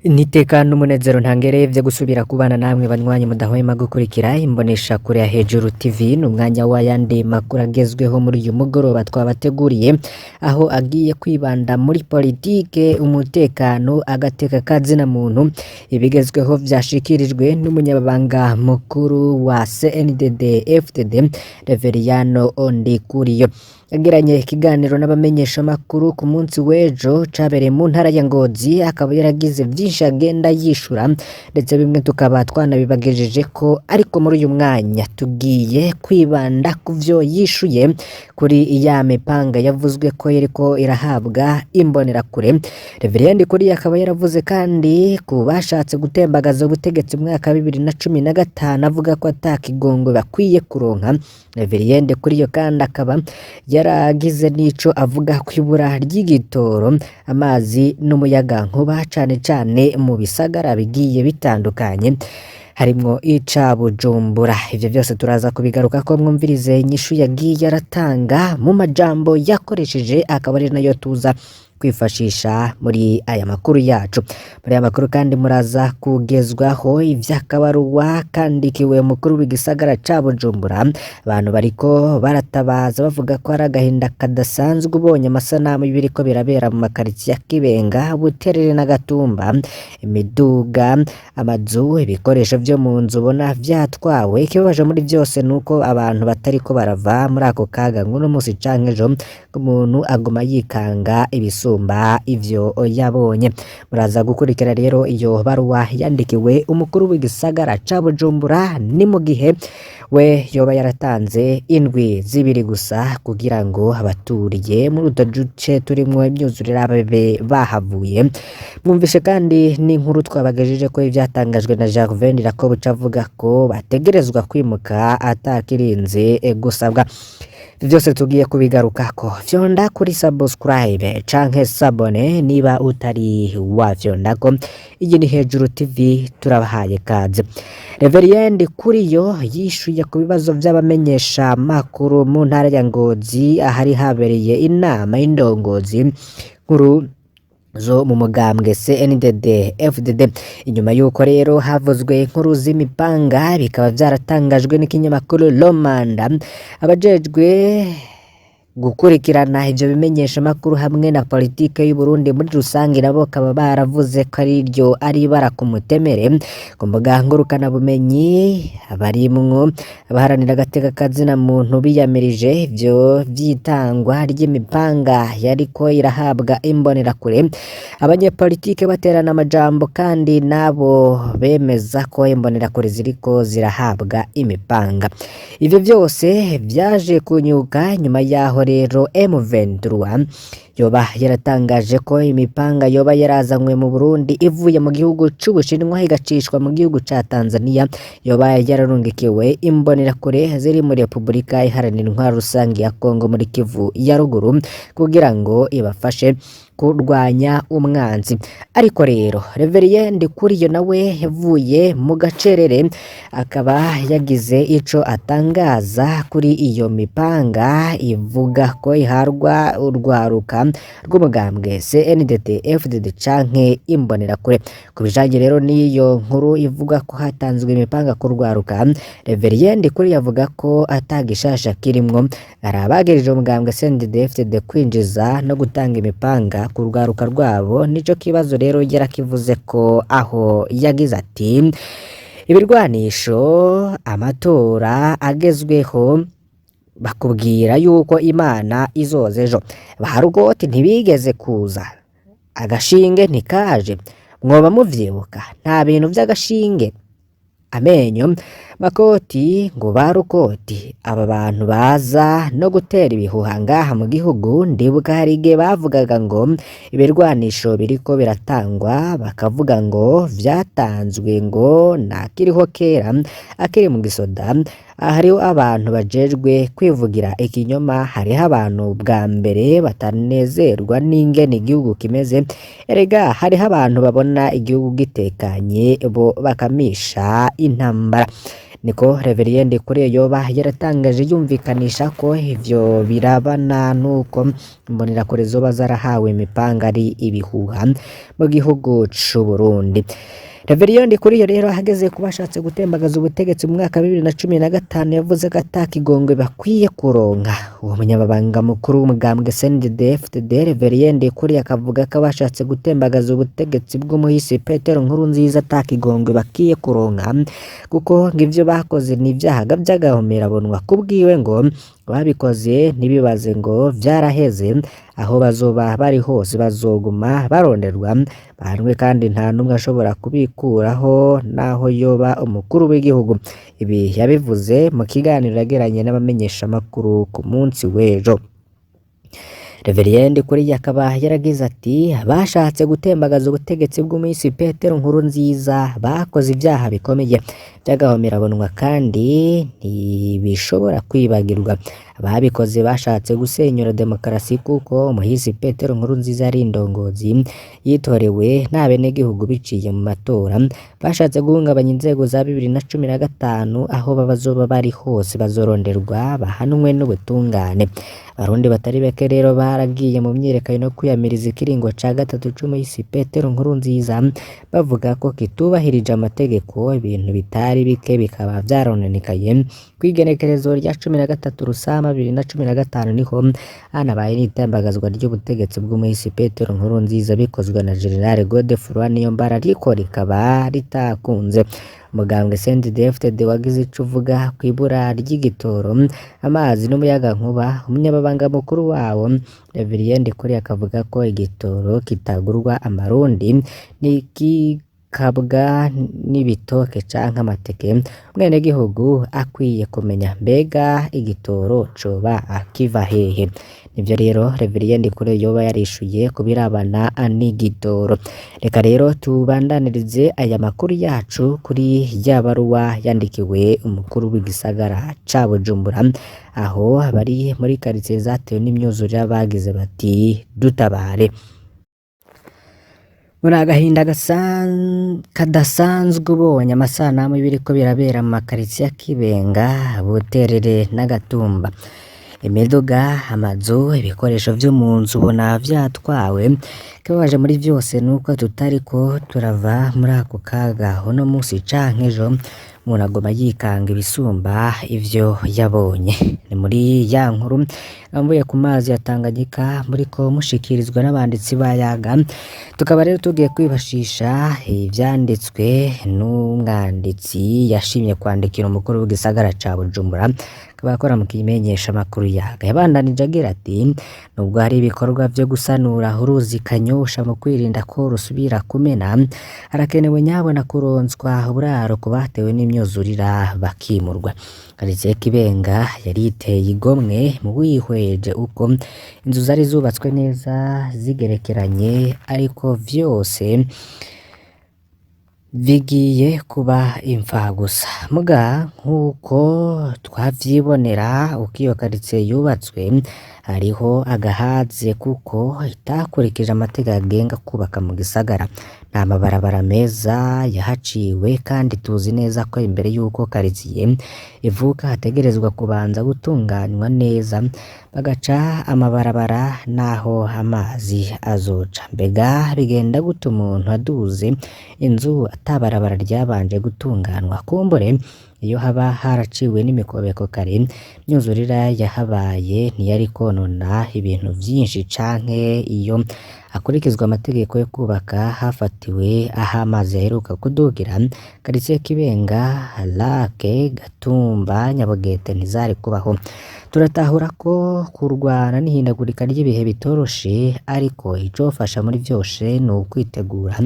N'iteka n'umunezero ntangere vyo gusubira kubana namwe banywanyi mudahwema gukurikira imbonesha kure ya Hejuru TV. Ni umwanya w'ayandi makuru agezweho muri uyu mugoroba twabateguriye, aho agiye kwibanda muri politike, umutekano, agateka kazina muntu, ibigezweho vyashikirijwe n'umunyabanga mukuru wa CNDD FDD Reveriyano Ndikuriyo. Yagiranye ikiganiro n'abamenyeshamakuru ku munsi w'ejo cabereye mu ntara ya Ngozi, akaba yaragize vyinshi agenda yishura, ndetse bimwe tukaba twanabibagejeje ko, ariko muri uyu mwanya tugiye kwibanda ku vyo yishuye kuri ya mipanga yavuzwe ko yariko irahabwa imbonerakure. Reverien Ndikuriyo akaba yaravuze kandi ku bashatse gutembagaza ubutegetsi mu mwaka wa 2015, avuga ko ata kigongo bakwiye kuronka. Reverien Ndikuriyo kandi akaba yaragize n'ico avuga kw'ibura ry'igitoro, amazi n'umuyagankuba, cane cane mu bisagara bigiye bitandukanye harimwo ica Bujumbura. Ivyo vyose turaza kubigarukako, mwumvirize inyishu yagiye aratanga mu majambo yakoresheje, akaba ari nayo tuza kwifashisha muri aya makuru yacu. Muri aya makuru kandi muraza kugezwaho ivy'akabaruwa kandikiwe umukuru w'igisagara ca Bujumbura. Abantu bariko baratabaza bavuga ko ari agahinda kadasanzwe ubonye amasanamu y'ibiriko birabera mu makaritsiye ya Kibenga, Buterere na Gatumba, imiduga, amazu, ibikoresho vyo mu nzu ubona vyatwawe. Ikibabaje muri vyose nuko abantu batariko barava muri ako kaga ngo uno musi canke ejo, umuntu aguma yikanga ibisumba ivyo yabonye. Muraza gukurikira rero iyo baruwa yandikiwe umukuru w'igisagara ca Bujumbura, ni mu gihe we yoba yaratanze indwi 2 gusa kugira ngo abaturiye muri utwo duce turimwo imyuzurire babe bahavuye. Mwumvishe kandi n'inkuru twabagejeje ko ivyatangajwe na Gervais Ndirakobuca avuga ko bategerezwa kwimuka atakirinze gusabwa. Vyose tugiye kubigarukako. Fyonda kuri subscribe canke s'abonner niba utari wafyondako. Iyi ni Hejuru TV, turabahaye kaze. Reverien Ndikuriyo yishuye ku bibazo vy'abamenyesha makuru mu ntara ya Ngozi, ahari habereye inama y'indongozi nkuru zo mu mugambwe CNDD FDD. Inyuma yuko rero havuzwe inkuru z'imipanga, bikaba vyaratangajwe n'ikinyamakuru Lomanda, abajejwe gukurikirana ivyo bimenyesha makuru hamwe na politike y'u Burundi muri rusange nabo bakaba baravuze ko ari iryo ari ibara ku mutemere. Ku mbuga ngurukana bumenyi, barimwo abaharanira agateka kazina muntu biyamirije ivyo vy'itangwa ry'imipanga yariko irahabwa imbonerakure. Abanyepolitike baterana amajambo kandi nabo bemeza ko imbonerakure ziriko zirahabwa imipanga. Ivyo vyose vyaje kunyuka nyuma yaho rero M23 yoba yaratangaje ko imipanga yoba yarazanywe mu Burundi ivuye mu gihugu c'Ubushinwa igacishwa mu gihugu ca Tanzania, yoba yararungikiwe imbonerakure ziri muri Repubulika Iharanira Intwaro Rusange ya Kongo muri Kivu ya ruguru kugira ngo ibafashe kurwanya umwanzi. Ariko rero Reverien Ndikuriyo nawe yavuye mu gacerere, akaba yagize ico atangaza kuri iyo mipanga ivuga ko iharwa urwaruka rw'umugambwe CNDD FDD canke imbonerakure. Ku bijanye rero n'iyo nkuru ivuga ko hatanzwe imipanga ku rwaruka, Reverien Ndikuriyo avuga ko atagishasha kirimwo. Hari abagirije umugambwe CNDD FDD kwinjiza no gutanga imipanga ku rwaruka rwabo. Nico kibazo rero yarakivuze ko, aho yagize ati: "Ibirwanisho, amatora agezweho bakubwira yuko Imana izoza ejo, ba Rugoti ntibigeze kuza, agashinge ntikaje, mwoba muvyibuka? Nta bintu vy'agashinge, amenyo makoti ngo ba Rukoti. Aba bantu baza no gutera ibihuha ngaha mu gihugu. Ndibuka hari igihe bavugaga ngo ibirwanisho biriko biratangwa, bakavuga ngo vyatanzwe ngo nakiriho kera akiri mu gisoda. Hariho abantu bajejwe kwivugira ikinyoma, hariho abantu bwa mbere batanezerwa n'ingene igihugu kimeze. Erega hariho abantu babona igihugu gitekanye bo bakamisha intambara." Niko Reverien Ndikuriyo yoba yaratangaje yumvikanisha ko ivyo birabana nuko imbonerakure zoba zarahawe imipanga ari ibihuha mu gihugu c'Uburundi. Reverien Ndikuriyo rero ahageze ku bashatse gutembagaza ubutegetsi mu mwaka wa 2015 yavuze ko ata kigongwe bakwiye kuronka. Uwo munyamabanga mukuru w'umugambwe CNDD-FDD Reverien Ndikuriyo akavuga ko abashatse gutembagaza ubutegetsi bw'umuhisi Petero Nkurunziza ata kigongwe bakwiye kuronka kuko ngo ivyo bakoze ni ivyaha vy'agahomerabunwa. Kubwiwe ngo babikoze ntibibaze ngo vyaraheze, aho bazoba bari hose bazoguma baronderwa bahanwe kandi nta n'umwe ashobora kubikuraho naho yoba umukuru w'igihugu. Ibi yabivuze mu kiganiro yagiranye n'abamenyeshamakuru ku munsi w'ejo. Reverien Ndikuriyo akaba yaragize ati bashatse gutembagaza ubutegetsi bw'umuhisi Petero Nkurunziza bakoze ivyaha bikomeye vy'agahomerabunwa kandi ntibishobora kwibagirwa. Ababikoze bashatse gusenyura demokarasi kuko umuhisi Petero Nkurunziza ari indongozi yitorewe n'abenegihugu biciye mu matora. Bashatse guhungabanya inzego za 2015 aho bazoba bari hose bazoronderwa bahanwe n'ubutungane. Abarundi batari bake rero baragiye mu myiyerekano yo kwiyamiriza ikiringo ca gatatu c'umuhisi Petero Nkurunziza bavuga ko kitubahirije amategeko, ibintu bitari bike bikaba vyarononekaye. Kw'igenekerezo rya 13 Rusama 2015 niho hanabaye n'itembagazwa ry'ubutegetsi bw'umuhisi Petero Nkurunziza bikozwe na General Godefroid Niyombare ariko rikaba ritakunze. Umugambwe CNDD-FDD wagize ico uvuga kw'ibura ry'igitoro, amazi n'umuyagankuba. Umunyamabanga mukuru wawo Reverien Ndikuriyo akavuga ko igitoro kitagurwa amarundi n'ikikabwa n'ibitoke canke amateke. Umwenegihugu akwiye kumenya mbega igitoro coba kiva hehe. Nivyo rero Reverien Ndikuriyo yoba yarishuye ku birabana n'igitoro. Reka rero tubandanirize aya makuru yacu kuri ya baruwa yandikiwe umukuru w'igisagara ca Bujumbura, aho abari muri karitsiye zatewe n'imyuzurire bagize bati dutabare. Muri agahinda kadasanzwe ubonye amasanamu y'ibiriko birabera mu makaritsiye ya Kibenga, Buterere n'Agatumba. Imiduga, amazu, ibikoresho vyo mu nzu ubona vyatwawe. Ikibabaje muri vyose nuko tutariko turava muri ako kaga uno musi canke ejo, umuntu aguma yikanga ibisumba ivyo yabonye. Ni muri ya nkuru irambuye ku mazi ya Tanganyika muriko mushikirizwa n'abanditsi ba Yaga. Tukaba rero tugiye kwifashisha ivyanditswe n'umwanditsi yashimye kwandikira umukuru w'igisagara ca Bujumbura, akaba akora mu kimenyeshamakuru Yaga. Yabandanije agira ati nubwo hari ibikorwa vyo gusanura uruzi Kanyosha mu kwirinda ko rusubira kumena, harakenewe nyabona kuronswa uburaro ku batewe n'imyuzurira bakimurwa. Karitsiye Kibenga yari iteye igomwe mu wihweje uko inzu zari zubatswe neza zigerekeranye, ariko vyose bigiye kuba imfagusa. Muga nk'uko twavyibonera uko iyo karitsiye yubatswe, hariho agahaze kuko itakurikije amategeko agenga kubaka mu gisagara. Nta mabarabara meza yahaciwe kandi tuzi neza ko imbere y'uko karitsiye ivuka hategerezwa kubanza gutunganywa neza, bagaca amabarabara n'aho amazi azoca. Mbega bigenda gute umuntu aduze inzu ata barabara ryabanje gutunganwa? Kumbure iyo haba haraciwe n'imikobeko kare, imyuzurira yahabaye ntiyari konona ibintu vyinshi, canke iyo hakurikizwa amategeko yo kubaka hafatiwe aho amazi yaheruka kudugira, karitsiye Kibenga, Lake, Gatumba, Nyabugete ntizari kubaho. Turatahura ko kurwana n'ihindagurika ry'ibihe bitoroshe, ariko icofasha muri vyose ni ukwitegura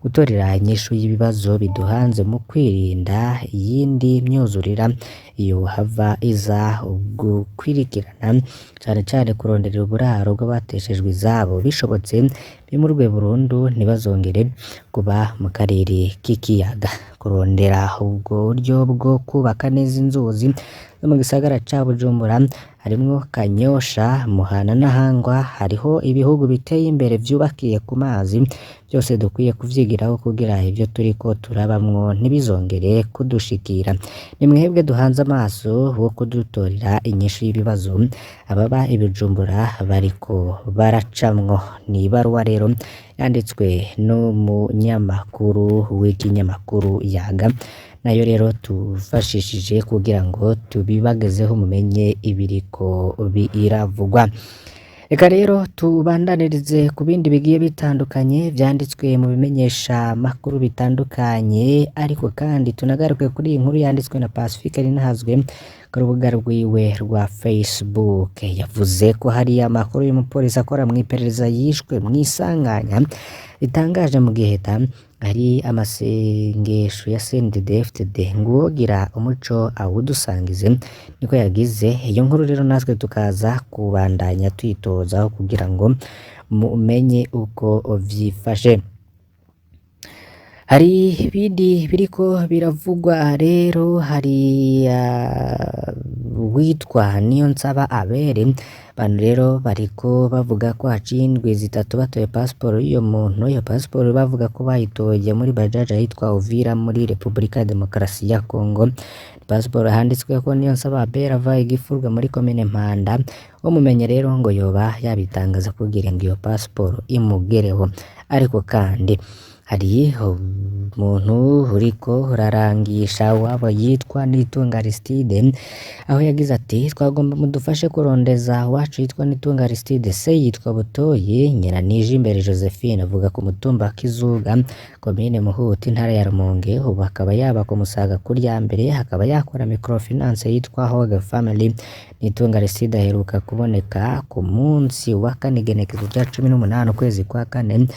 gutorera inyishu y'ibibazo biduhanze mu kwirinda iyindi myuzurira iyo hava iza gukwirikirana, cane cane kuronderera uburaro bw'abateshejwe izabo, bishobotse bimurwe burundu ntibazongere kuba mu karere k'ikiyaga. Kurondera ubwo buryo bwo kubaka neza inzuzi zo mu gisagara ca Bujumbura Harimwo Kanyosha, Muhana n'Ahangwa. Hariho ibihugu biteye imbere vyubakiye ku mazi, vyose dukwiye kuvyigiraho kugira ivyo turiko turabamwo ntibizongere kudushikira. Ni mwebwe duhanze amaso wo kudutorera inyishu y'ibibazo ababa i Bujumbura bariko baracamwo. Ni ibaruwa rero yanditswe n'umunyamakuru w'ikinyamakuru Yaga, nayo rero tufashishije kugira ngo tubibagezeho mumenye ibiriko biravugwa. Reka rero tubandanirize ku bindi bigiye bitandukanye vyanditswe mu bimenyesha makuru bitandukanye, ariko kandi tunagaruke kuri iyi nkuru yanditswe na Pacifique Rinahazwe ku rubuga rwiwe rwa Facebook. Yavuze ko hari amakuru y'umupolisi akora mw'iperereza yishwe mw'isanganya ritangaje mu Giheta ari amasengesho ya CNDD-FDD, ngo uwogira umuco awudusangize, niko yagize. Iyo nkuru rero natwe tukaza kubandanya tuyitozaho kugira ngo mumenye uko vyifashe. Hari ibindi biriko biravugwa rero, hari uwitwa Niyonsaba Abere. Abantu rero bariko bavuga ko haciye indwi zitatu batoye pasiporo y'uyo muntu. Iyo pasiporo bavuga ko bayitoye muri bajaji ahitwa Uvira muri Repubulika ya Demokarasi ya Kongo. Pasiporo handitsweko Niyonsaba Abere ava i Gifurwe muri komine Mpanda. Umumenye rero ngo yoba yabitangaza kugira ngo iyo pasiporo imugereho. Ariko kandi hari umuntu uriko urarangisha uwabo yitwa Nitunga Aristide, aho yagize ati: "Twagomba mudufashe kurondeza uwacu yitwa Nitunga Aristide, se yitwa Butoyi, nyina Nijimbere Josephine, avuga ku mutumba wa Kizuga, komine Muhuti, intara ya Rumonge. Ubu akaba yaba ku Musaga kuri ya mbere, akaba yakora microfinance yitwa Hoge Family. Nitunga Aristide aheruka kuboneka ku munsi wa kane, igenekerezo rya 18 ukwezi kwa kane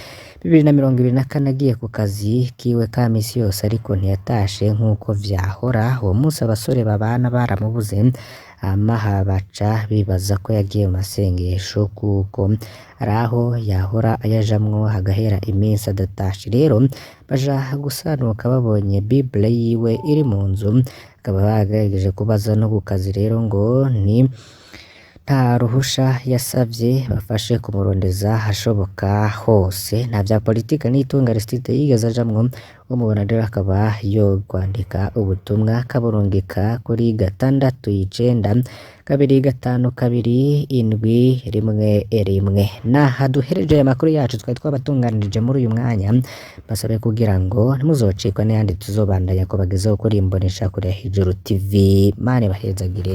2024, agiye ku kazi kiwe ka misi yose, ariko ntiyatashe nk'uko vyahora. Uwo munsi abasore babana baramubuze, amaha baca bibaza ko yagiye mu masengesho kuko ari aho yahora ayajamwo hagahera iminsi adatashe. Rero baja gusanuka babonye bible yiwe iri mu nzu, bakaba bagerageje kubaza no ku kazi rero ngo ni nta ruhusha yasavye, bafashe kumurondeza ahashoboka hose. Nta vya politike Nitunga Aristide yigeze ajamwo. Umubona rero akaba yokwandika ubutumwa kaburungika kuri 692527111. Naha duhereje aya makuru yacu twari twabatunganirije muri uyu mwanya, basabe kugira ngo ntimuzocikwe n'ayandi tuzobandanya kubagezaho kuri Imboneshakure ya Hejuru TV. Mane bahezagire.